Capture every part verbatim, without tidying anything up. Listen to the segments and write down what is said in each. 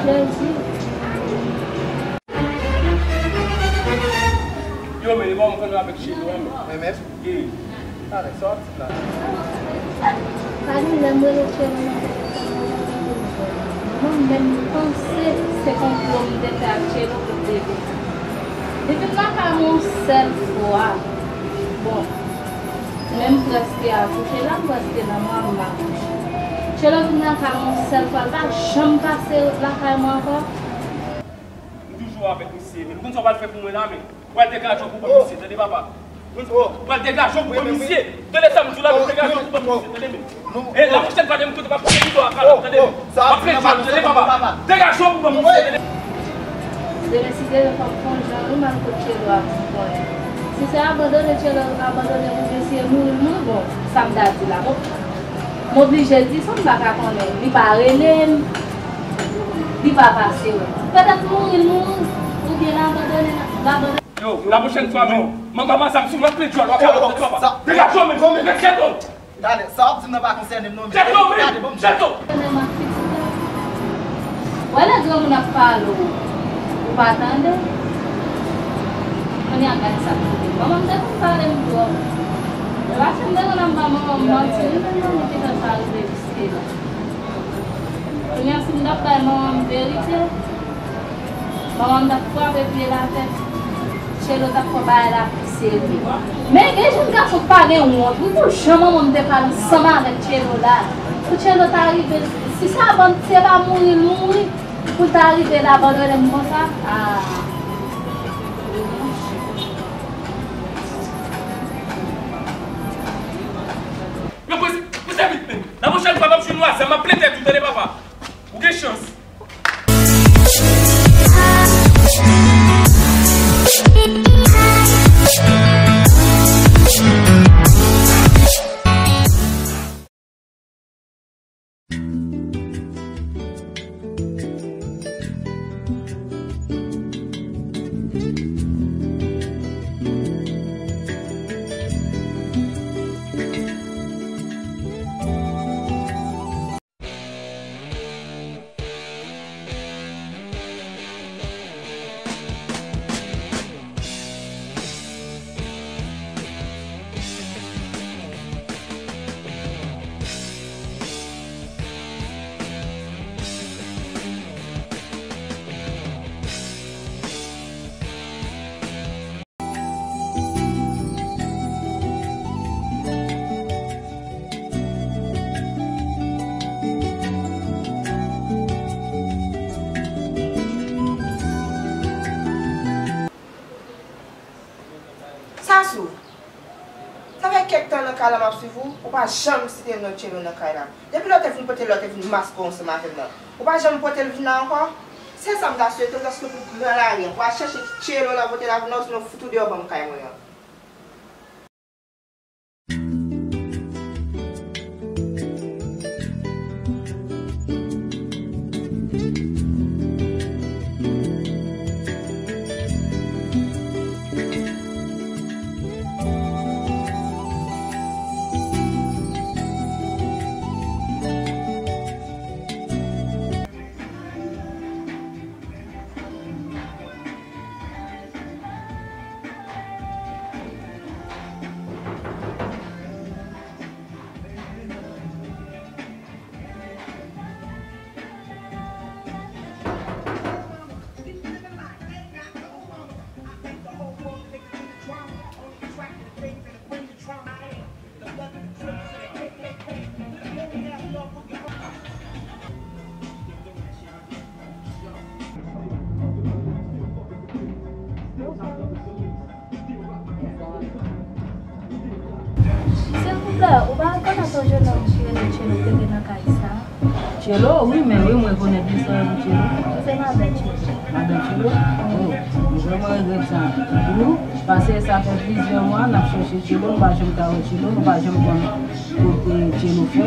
Jezi. Yo, men, e bon, m konn avèk Chelo a, men. Mwen menm? Wi. Talè, sa w ap di la? Pa gen lè m rele Chelo nan telefòn nan, mwen menm panse se konplo m te fè ak Chelo pou l te vin. Li vin lakay mwen yon sèl fwa. Bon, men m prèske akouche la, m prèske nan mwa m akouche. Chelo vin lakay mwen yon sèl fwa, l pa janm pase lakay mwen ankò. M toujou avèk misye, men nou konn sa w pral fè pou mwen la, men. Pral degaje w pou ban misye, tande papa. Pral degaje w pou ban misye. Tande sa m di w la, men degaje w pou ban misye, tande men. E la pwochèn fwa, depi m kote, m ap kote pito a kalòt, tande men. M ap fè djòl, tande papa. Degaje w pou ban misye, tande. Demen si Dye vle, fò m fè yon jan wi, m al kot Chelo a pou m konnen. Si se abandone Chelo abandone m oubyen si e mouri l mouri, bon, sa m ta di la, bon. M oblije di sa, m pa ka konnen. Li pa rele m, li pa pase wè m. Petèt mouri l mouri, oubyen l abandone l abandone. Yo, la pwochèn fwa, men, manman sa m sou mwen plen djòl, w ap kalòt, tande papa. Degaje w, men, men, kèt, non. Talè, sa w ap di m nan pa konsène m, non, men. Kèt, non, men, kèt, non. Tande m ak pitit la. Wè lè granmoun ap pale w, ou pa tande? Kounye a gad sa k rive. Manman m te konn pale m twòp. Lè pase m te konn ap ba manman m manti, wi, men manman ki fè sa rive jiske la. Kounye a si m t ap bay manman m verite, manman m t ap frape pye l atè. Chelo t ap fè bagay la pi serye. Men gen jèn gason k pa gen wont, wi, pou jan manman m te pale ansanm avèk Chelo la. Pou Chelo ta rive, si sa ban, si se pa mouri l mouri, pou l ta rive l abandone m konsa. Ah. Yo, poze, poze vit menm. La pwochèn fwa, m ap jwenn w a zam, m ap plen tèt ou, tande papa. Ou gen chans. Sasou, sa fè kèk tan nan kay la m ap swiv ou, ou pa janm site non Tchelo nan kay la. Depi lè w te vin pote lè w te vin maske w ansanm avè m nan, ou pa janm pote l vin la ankò? Sèl sa m ta swete w, se pou w pran lari an, pou w al chèche Tchelo la, pote l avè w, osinon fout ou deyò ban m kay mwen an. Silvouplè, ou pa rekonèt yon jennonm ki rele Tchelo ki te nan kay sa a? Tchelo, wi, men wi, mwen rekonèt li, sa pou Tchelo. Ou se madan Tchelo? Madan Tchelo? Oh, mwen vrèman regrèt sa. Wi, paske sa fè plizyè mwa n ap chèche Tchelo, nou pa janm ka wè Tchelo, nou pa janm konn kote Tchelo fè.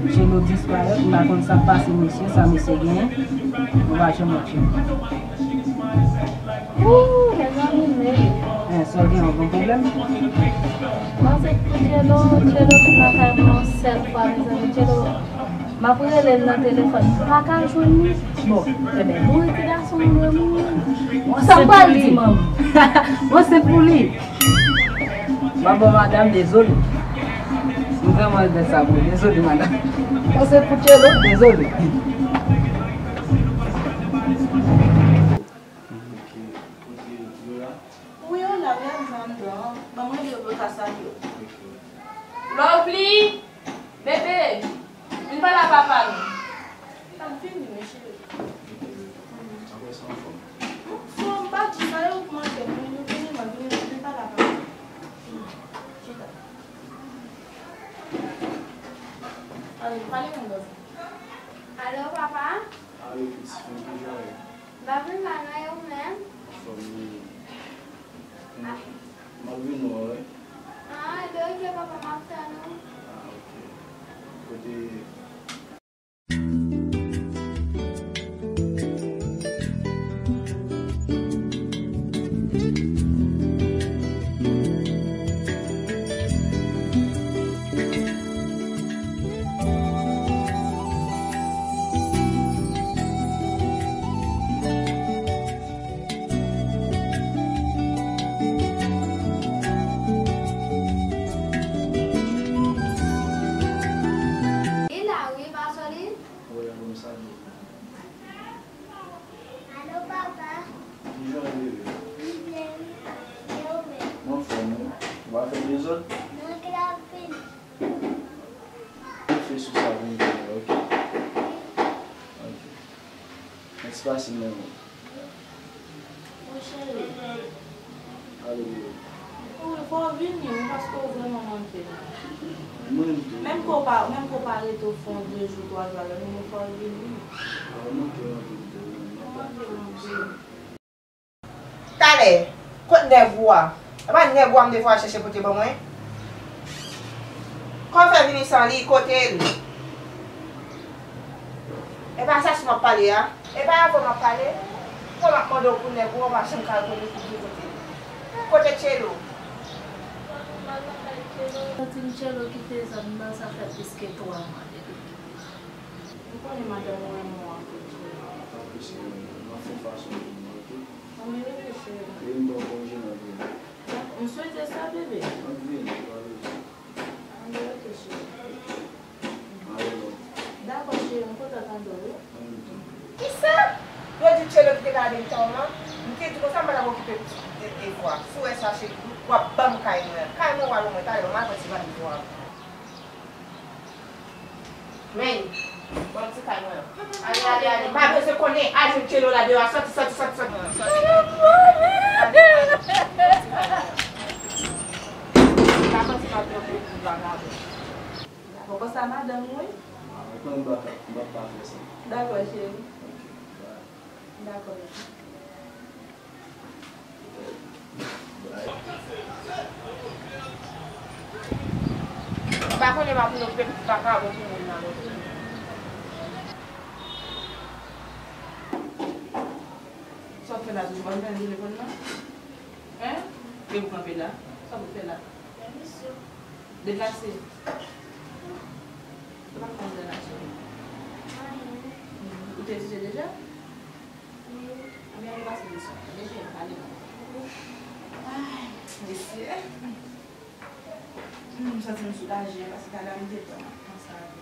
Tchelo disparèt, nou pa konn sa k pase misye, sa misye genyen, nou pa janm wè Tchelo. Ooh, mezanmi, men. Eh, sa w gen, yon bon pwoblèm? Mwen se pou Tchelo, Tchelo vin lakay mwen yon sèl fwa, mezanmi. Tchelo, m ap rele l nan telefòn, m pa ka jwenn li. Bon, enben, pou rete gason, mwen, mwen, mwen, sa m pral di manman. Mwen, se pou li. M ap ba madanm dezole. M vrèman regrèt sa pou ou. Dezole, madanm. Mwen, se pou Tchelo, dezole. Wi, yo la, wi, al jwenn dan. Ban mwen de rekas sa yo. Lovely, bebe, vin pale a papa nou. Sa m fini, wi, cheri. Apre sa, anfòm. Anfòm, pa di sa, yo k manje, vini, vini, vini, vin pale a papa. Chita. Ale, pale mwen, bòs. Alo, papa? Alo, pitit, mwen kijan w ye? M pa vin mal, non, e ou menm? Anfòm, wi. M ap vin wè w, wi. Ah, ebyen, ok, papa, m ap tann ou. Ah, ok. Kote Li la wi, pa sou li. Wi, alò, m salye. Alo, papa. Kijan w ye, bebe? M byen, wi, papa. E ou menm? Mwen anfòm, wi. Ou pa fè dezòd? Non, ki l ap vini. Fè sou sa pou m vini, ok? Ok. Mèsi, pase, men. Mon cheri. Alo, bebe. Wi, fò w vini, wi, paske w vrèman manke m. Mwen menm tou. Menm ke w pa, menm ke w pa rete, w fè yon de jou, twa jou avè m, men fò w vini. A, w manke m anpil tou, wi. M ap tann ou. Talè, kot nèg ou a? E pa nèg ou a m te voye al chèche pote ban mwen? Kòman w fè vini san li? Kote l? E pa sa sou m ap pale a? E pa avè w m ap pale? Kòman m ap mande w pou nèg ou a, w pa janm ka reponn li pou di kote l? Kote Tchelo? Santi m Tchelo kite zòn nan, sa fè plis ke twa mwa depi. Ou konnen madanm ou renmen w anpil, cheri. Anplis, m ap fè fason pou mwen, ok? Anben, rete, cheri. E m ba w konje, m ap vini. M swete sa, bebe. M ap vini, pa bezwen. Anben, rete, cheri. Alò. Dakò, cheri, m kontan tande w, wi. Anben tou. Kisa? Yo di Tchelo kite gade m tan w lan? M te di konsa m pa t ap okipe pitit de, de vwa. Si w wè sa, cheri, w ap ban m kay mwen an. Kay mwen, w al ou mwen, talè, m al pran ti valiz ou an. Men, bon ti kay mwen an. Ale, ale, ale. M pa bezwen konnen. Al jwenn Tchelo la deyò a. Sòti, sòti, sòti, sòti. Sòti. Ale, ale. Bon ti kay mwen an. Pa santi m ap yon gwo vagabon. Dakò, konsa madanm ou, wi. Ah, ou konnen m pa ka, m pa ka fè sa. Dakò, cheri. Ok, bye. Dakò, bebe. M pa konnen m ap okipe pitit vakabon pou moun nan, non. Sa w ap fè la toujou? W ap gade telefòn nan? Hein? E ou kanpe la? Sa w ap fè la? Deplase. Ou pa fè anyen la, cheri. Ou te kouche deja? Ebyen, ale pase leson. Ebyen, cheri, ale. Ay, mesye. Hmm, m santi m soulaje, paske talè a m te pran, pran sa avè w.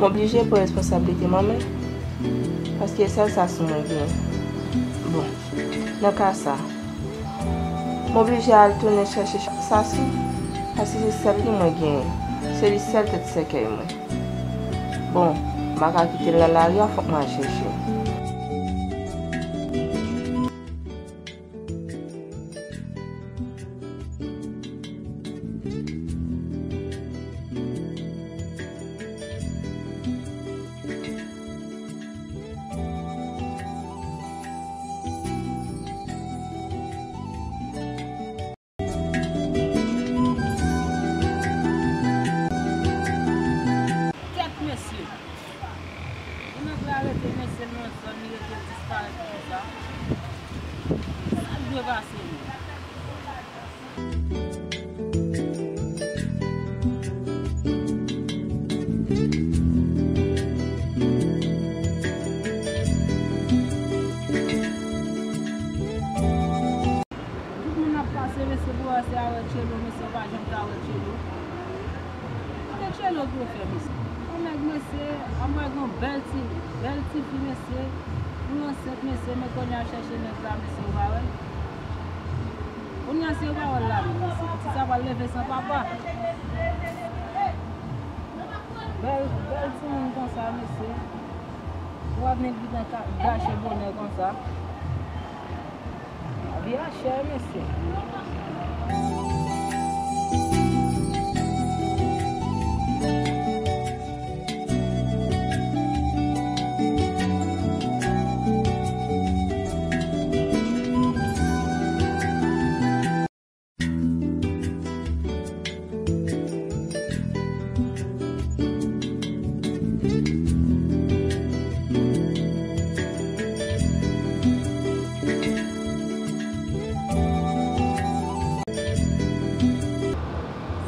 M oblije pran responsablite m an men, paske sèl Sassou mwen genyen. Bon, nan ka sa, m oblije al tounen chèche Sassou, paske se sèl li mwen genyen, se li sèl tèt sèkèy mwen. Bon, m pa ka kite l nan lari a, fòk m al chèche l. Kèt mesye! Yon nèg la rete mesye nan zòn li rete disparèt konsa. Sa k dwe pase menm? Tout moun ap pase, mesye, pou wè se avè Tchelo, mesye, ou pa janm ka wè Tchelo. Kote Tchelo dwe fè, mesye? Yon nèg, mesye, ap wè gen yon bèl ti, bèl ti fi, mesye, pou l ansent, mesye, men kounye a chèche nèg la, mesye, ou pa wè l. Kounye a, si yo pa wè l la, mesye, ti sa pral leve san papa. Bèl, bèl timoun konsa, mesye. Ou ap vin biten ka-, gache bonè konsa. Lavi a chè, mesye.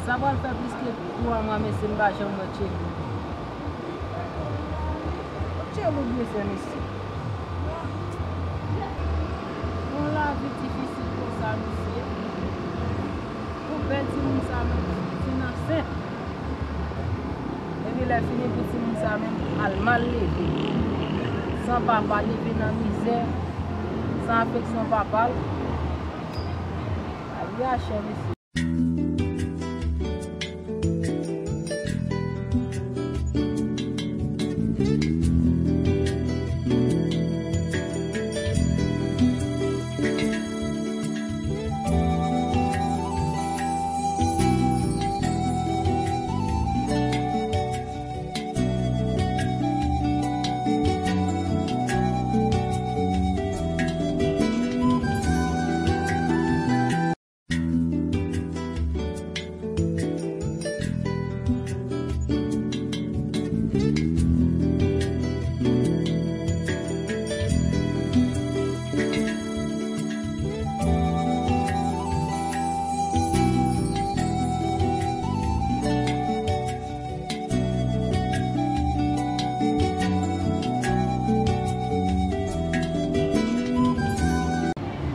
Sa pral fè plis ke twa mwa, mesye, m pa janm wè Tchelo. Kot Tchelo dwe fè, mesye? Yon lavi difisil konsa, mesye. Pou bèl timoun sa menm, fin ansent. Epi lè fini pou timoun sa menm, al mal leve. San papa, leve nan mizè, san afeksyon papa l. Lavi a chè, mesye.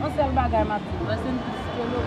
Yon sèl bagay m ap di w, lè se m ki Tchelo,